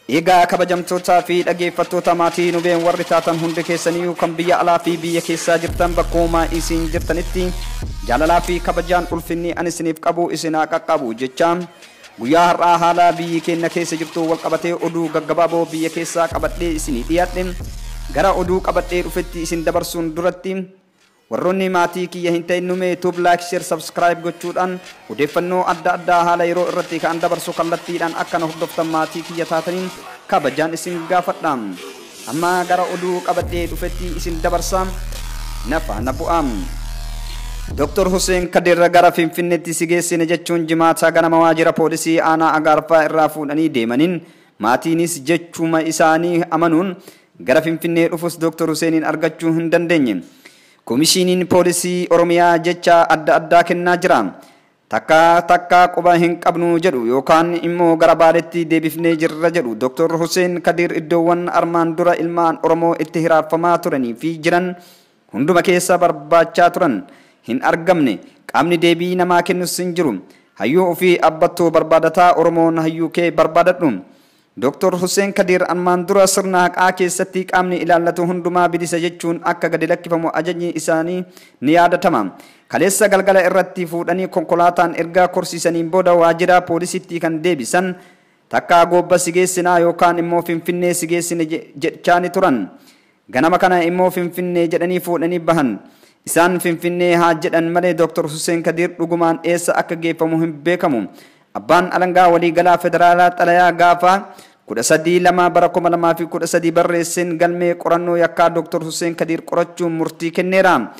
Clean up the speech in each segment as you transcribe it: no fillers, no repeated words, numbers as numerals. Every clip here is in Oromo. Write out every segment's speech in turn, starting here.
Egaa kabajamtootaa fi dhaggeeffattoota maatii nubeen warri taatan hundi keessaniyyuu kan biyya alaa fi biyya keessaa jirtan bakkuma isin jirtanitti jaalalaa fi kabajaan ulfinni ani isiniif qabu isin haa qaqqabu jecha guyyaa har'aa haala biyyi keenya keessa jirtu wal qabatee oduu gaggabaaboo biyya keessaa qabadhee isinii dhiyaadhe. Gara oduu qabadhee dhufetti isin dabarsuun duratti warroonni maatii kiyya hin ta'in nume YouTube like share subscribe gochuudhaan odeeffannoo adda addaa haala yeroo irratti kan dabarsu kallattiidhaan akka na hordoftan maatii kiyya taataniin kabajaan isin gaafadha. Amma gara oduu qabadhee dhufetti isin dabarsa, nafa na bu'a. Dr. Hussein Kadir gara Finfinneetti si geessine jechuun jimaata ganama waajjira poolisii aanaa Agaarfaa irraa fuudhanii deemaniin maatiinis jechuma isaanii amanuun gara Finfinnee dhufus Dr. Husseinin argachuu hin dandeenye. Komishiniin poolisii Oromiyaa jecha adda addaa kennaa jira. Takka takka quba hin qabnu jedhu yookaan immoo gara Baaleetti deebifnee jirra jedhu. Dr. Hussein Kadir iddoowwan armaan dura ilmaan Oromoo itti hiraarfamaa turanii fi jiran hunduma keessa barbaachaa turan hin argamne. Qaamni deebii namaa kennus hin jiru. Hayyuu ofii abbattoo barbaadataa Oromoon hayyuu kee barbaadadhu. Dr. Hussein Kadir armaan dura sirna haqaa keessatti qaamni ilaallatu hundumaa bilisa jechuun akka gadi lakkifamu ajajni isaanii ni yaadatama. Kaleessa galgala irratti fuudhanii konkolaataan ergaa korsiisaniin booda waajjira poolisiitti kan deebisan takka goobba si geessinaa yookaan immoo Finfinnee si geessine jechaa ni turan. Ganama kana immoo Finfinnee jedhanii fuudhanii bahan. Isaan Finfinnee haa jedhan malee Dr. Hussein Kadir dhugumaan eessa akka geeffamu hin beekamu. Abbaan alangaa waliigalaa federaalaa xalayaa gaafa 13/2 bara 2013 barreesseen galmee qorannoo yakkaa Dr. Hussein Kadir qorachuun murtii kenneera.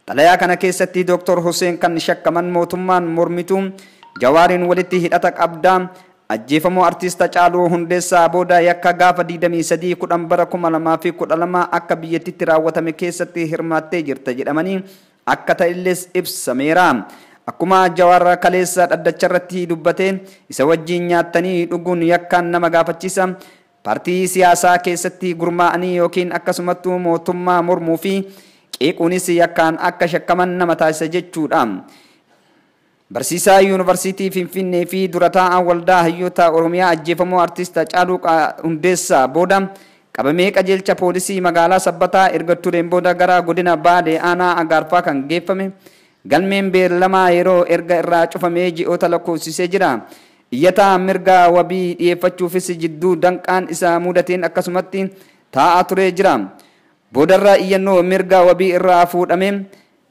Xalayaa kana keessatti Dr. Hussein kan shakkaman mootummaan mormituu Jawaariin walitti hidhata qabdaa ajjeefamuu artiist Haacaaluu Hundeessaa booda yakka gaafa 23/10 bara 2012 akka biyyattitti raawwatame keessatti hirmaattee jirta jedhamanii akka ta'ellees ibsameera. Akkuma Jawaar kaleessa dhaddacha irratti dubbate isa wajjin nyaattanii dhuguun yakkaan nama gaafachiisa. Paartii siyaasaa keessatti gurmaa'anii yookiin akkasumattuu mootummaa mormuu fi qeequunis yakkaan akka shakkaman nama taasisa jechuudha. Barsiisaa Yuunivarsiitii Finfinnee fi dura taa'aa waldaa hayyoota Oromiyaa ajjeefamuu artiist Haacaaluu Hundeessaa booda qabamee qajeelcha poolisii magaalaa Sabbataa erga tureen booda gara godina Baalee aanaa Agaarfaa kan geeffame. Galmeen beellamaa yeroo erga irraa cufamee ji'oota lakkoofsisee jira. Iyyataa mirga wabii dhiyeeffachuufis jidduu danqaan isa mudateen akkasumatti taa'aa turee jira. Boodarra iyyannoo mirga wabii irraa fuudhame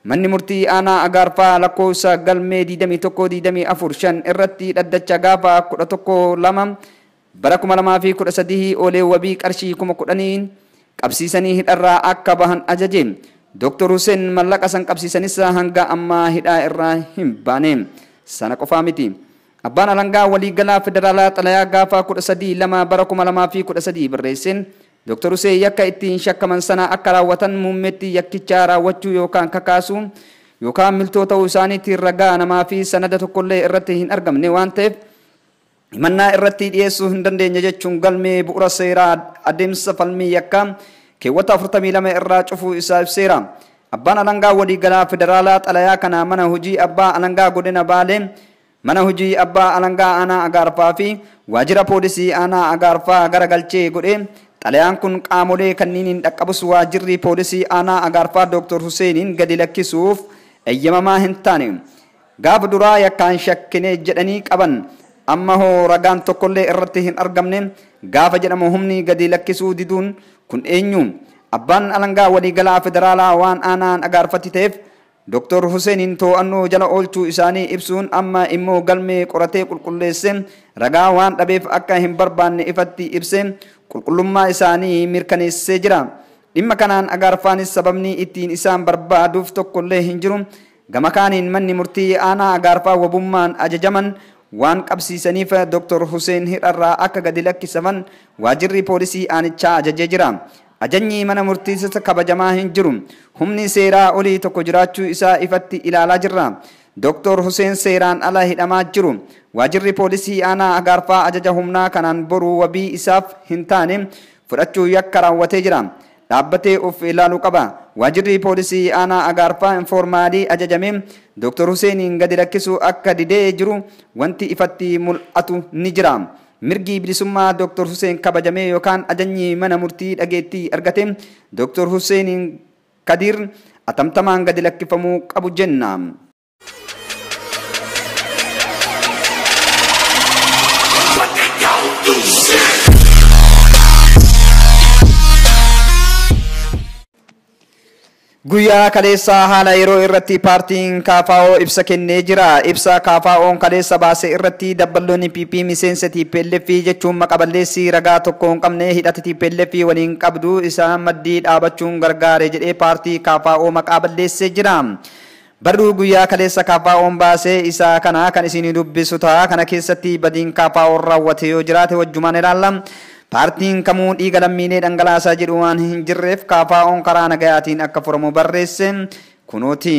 manni murtii aanaa Agaarfaa lakkoofsa galmee 21-24-5 irratti dhaddacha gaafa 11/2 bara 2013 oolee wabii qarshii 10,000 qabsiisanii hidharraa akka bahan ajaje. Dr. Hussein mallaqa san qabsiisanis hanga ammaa hidhaa irraa hin baane. Sana qofaa miti. Abbaan alangaa waliigalaa federaalaa xalayaa gaafa 13/2 bara 2013 barreesseen Dr. Hussein yakka ittiin shakkaman sana akka raawwatan muummeetti yakkichaa raawwachuu yookaan kakaasuu yookaan miltoo ta'uu isaaniitiin ragaa namaa fi sanada tokkollee irratti hin argamne waan ta'eef himannaa irratti dhiyeessuu hin dandeenye jechuun galmee bu'uura seeraa adeemsa falmii yakkaa keewwata 42 irraa cufuu isaa ibseera. Abbaan alangaa waliigalaa federaalaa xalayaa kana mana hojii abbaa alangaa godina Baalee, mana hojii abbaa alangaa aanaa Agaarfaa fi waajjira poolisii aanaa Agaarfaa garagalchee godhee xalayaan kun qaamolee kanniiniin dhaqqabus waajjirri poolisii aanaa Agaarfaa Dr. Husseiniin gadi lakkisuuf eeyyamamaa hin taane. Gaafa duraa yakkaan shakkine jedhanii qaban amma hoo ragaan tokkollee irratti hin argamne gaafa jedhamu humni gadi lakkisuu diduun kun eenyu? Abbaan alangaa waliigalaa federaalaa waan aanaan Agaarfatti ta'eef Dr. Husseiniin to'annoo jala oolchuu isaanii ibsuun amma immoo galmee qoratee qulqulleesse ragaa waan dhabeef akka hin barbaanne ifatti ibse qulqullummaa isaanii mirkaneessee jira. Dhimma kanaan Agaarfaanis sababni ittiin isaan barbaaduuf tokkollee hin jiru. Gama kaaniin manni murtii aanaa Agaarfaa wabummaan ajajaman waan qabsiisaniif Dr. Hussein hidharraa akka gadi lakkisaman waajjirri poolisii aanichaa ajajee jira. Ajajni mana murtiis kabajamaa hin jiru. Humni seeraa olii tokko jiraachuu isaa ifatti ilaalaa jirra. Dr. Hussein seeraan ala hidhamaa jiru. Waajjirri poolisii aanaa Agaarfaa ajaja humnaa kanaan boruu wabii isaaf hin taane fudhachuu yakka raawwatee jira. Dhaabbatee of ilaaluu qaba. Waajjirri poolisii aanaa Agaarfaa informaalii ajajame Dr. Husseiniin gadi lakkisuu akka didee jiru wanti ifatti mul'atu ni jira. Mirgi bilisummaa Dr. Hussein kabajamee yookaan ajajni mana murtii dhageettii argate Dr. Hussein Kadir atamtamaan gadi lakkifamuu qabu jenna. Guyyaa kaleessaa haala yeroo irratti paartiin KFO ibsa kennee jira. Ibsa KFO'n kaleessa baase irratti dabballoonni PP miseensa TPLF jechuun maqaballeessii ragaa tokko hin qabne hidhata TPLF waliin qabdu isaan maddii dhaabachuun gargaare jedhee paartii KFO maqaa balleessee jira. Barruu guyyaa kaleessa KFO'n baase isa kana kan isin dubbisu ta'a. Kana keessatti badiin KFO'n raawwate yoo jiraate wajjumaan ilaalla. Paartiin kamuu dhiiga lammiilee dhangalaasaa jedhu waan hin jirreef KFO'n karaa nagayaatiin akka furamu barreesse kunuuti.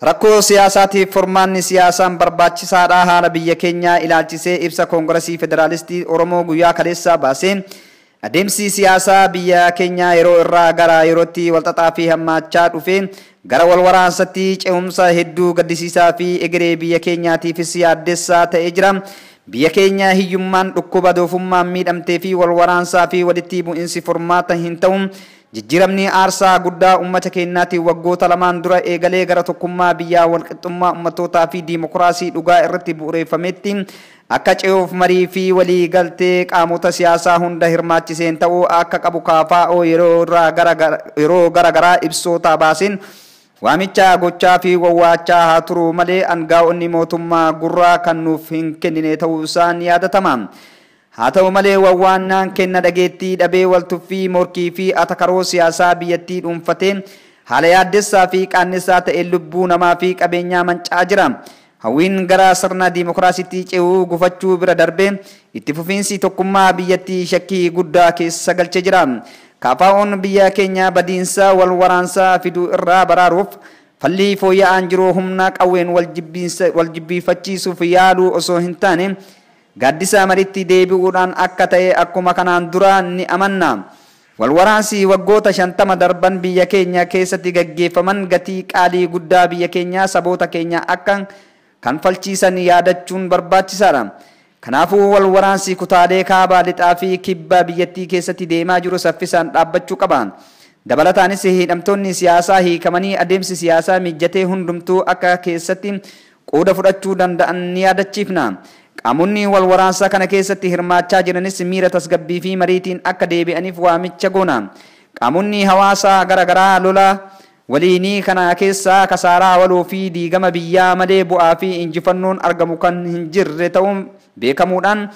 Rakkoo siyaasaatiif furmaanni siyaasaan barbaachisaadha. Haala biyya keenyaa ilaalchisee ibsa Koongiresii Federaalistii Oromoo guyyaa kaleessaa baaseen adeemsi siyaasaa biyya keenyaa yeroo irraa gara yerootti walxaxaa fi hammaachaa dhufe gara wal waraansaatti ce'umsa hedduu gaddisiisaa fi egeree biyya keenyaatiifis yaaddessaa ta'ee jira. Biyya keenya hiyyummaan dhukkuba doofummaan miidhamtee fi wal waraansaa fi walitti bu'insi furmaata hin ta'u. Jijjiiramni aarsaa guddaa uummata keenyaatiin waggoota lamaan dura eegalee gara tokkummaa biyyaa walqixxummaa uummattootaa fi diimokiraasii dhugaa irratti bu'uureffametti akka ce'uuf marii fi walii galtee qaamota siyaasaa hunda hirmaachiseen ta'uu akka qabu KFO yeroo gara garaa ibsoota baaseen waamicha gochaa fi wawwaachaa haa turu malee aangaa'onni mootummaa gurraa kan nuuf hin kennine ta'uu isaan yaadatama. Haa ta'u malee wawwaannaan kenna dhageettii dhabee waltuffii morkii fi atakaroo siyaasaa biyyattii dhuunfatee haala yaaddessaa fi qaannessaa ta'e lubbuu namaa fi qabeenyaa mancaa jira. Hawwiin gara sirna diimokiraasiitti ce'uu gufachuu bira darbee itti fufiinsi tokkummaa biyyattii shakkii guddaa keessa galchee jira. KFO'n biyya keenya badiinsa wal waraansaa fiduu irraa baraaruuf falli fooyya'aan jiru humna qawween wal jibbiifachiisuuf yaaluu osoo hin taane gaaddisa maritti deebi'uudhaan akka ta'e akkuma kanaan dura ni amanna. Wal waraansi waggoota 50 darban biyya keenya keessatti gaggeeffaman gatii qaalii guddaa biyya keenya saboota keenya akka kanfalchiisan yaadachuun barbaachisaadha. Kanaafuu wal waraansi kutaalee kaabaa lixaa fi kibba biyyattii keessatti deemaa jiru saffisaan dhaabbachuu qaba. Dabalataanis hidhamtoonni siyaasaa hiikamanii adeemsi siyaasaa mijatee hundumtuu akka keessatti qooda fudhachuu danda'an ni yaadachiifna. Qaamonni wal waraansaa kana keessatti hirmaachaa jiranis miira tasgabbii fi mariitiin akka deebi'aniif waamicha goona. Qaamonni hawaasaa garaagaraa lola waliinii kana keessaa kasaaraa waloo fi diigama biyyaa malee bu'aa fi injifannoon argamu kan hin jirre ta'uun beekamuudhaan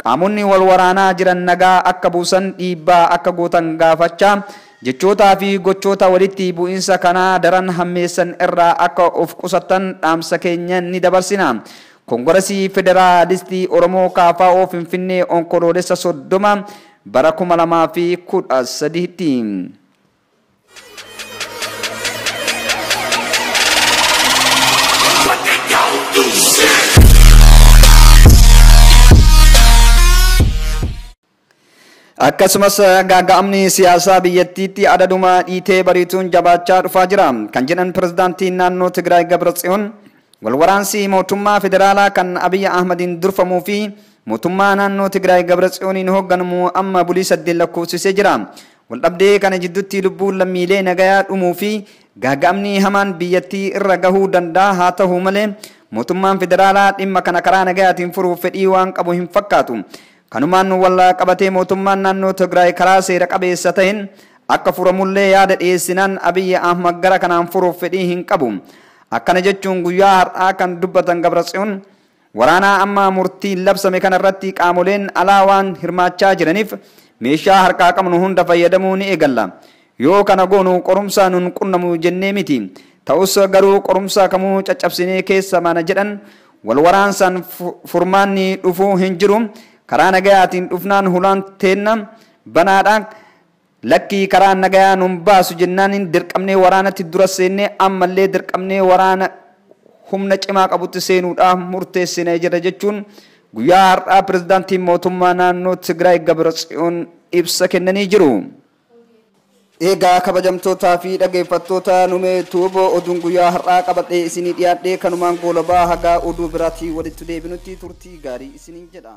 qaamonni wal waraanaa jiran nagaa akka buusan dhiibbaa akka gootan gaafachaa jechootaa fi gochoota walitti bu'insa kanaa daran hammeessan irraa akka of qusatan dhaamsa keenya ni dabarsina. Koongiresii Federaalistii Oromoo KFO Finfinnee Onkoloolessa 30 bara 2013. Akkasumas gaaga'amni siyaasaa biyyattiitti adaduma dhiitee bariituun jabaachaa dhufaa jira. Kan jedhan pirezidaantiin naannoo Tigraay Gabratsiyoon wal waraansi mootummaa federaalaa kan Abiy Ahmadiin durfamuu fi mootummaa naannoo Tigraay Gabratsiyooniin hoogganamu amma bulii 8 lakkoofsisee jira. Waldhabdee kana jidduutti lubbuun lammiilee nagayaa dhumuu fi gaaga'amni hamaan biyyattii irra gahuu danda'a. Haa ta'u malee mootummaan federaalaa dhimma kana karaa nagayaatiin furuuf fedhii waan qabu hin fakkaatu. Kanumaan wal qabatee mootummaan naannoo Tigraay karaa seera qabeessa ta'een akka furamullee yaada dhiyeessinaan Abiy Ahmad gara kanaan furuuf fedhii hin qabu. Akkana jechuun guyyaa har'aa kan dubbatan Gabratsiyoon waraanaa amma murtiin labsame kanarratti qaamoleen alaa waan hirmaachaa jiraniif meeshaa harkaa qabnu hunda fayyadamuu ni eegalla. Yoo kana goonu qorumsaa nun qunnamu jennee miti. Ta'us garuu qorumsaa kamuu caccabsinee keessa mana jedhan wal waraansaan furmaanni dhufuu hin jiru. Karaa nagayaatiin dhufnaan hulaan teenna banaadha. Lakkii karaa nagayaa nun baasu jennaan dirqamnee waraanatti dura seennee ammallee dirqamnee waraana humna cimaa qabutti seenuudhaaf murteessinee jira jechuun guyyaa har'aa pirezidaantiin mootummaa naannoo Tigraay Gabratsiyoon ibsa kennanii jiru. Egaa kabajamtootaa fi dhaggeeffattoota Numee Tuuboo, oduun guyyaa har'aa qabadhee isinii dhiyaadhee kanumaan goolabaa. Hagaa oduu biraatii walitti deebinutti turtii gaarii isiniin jedha.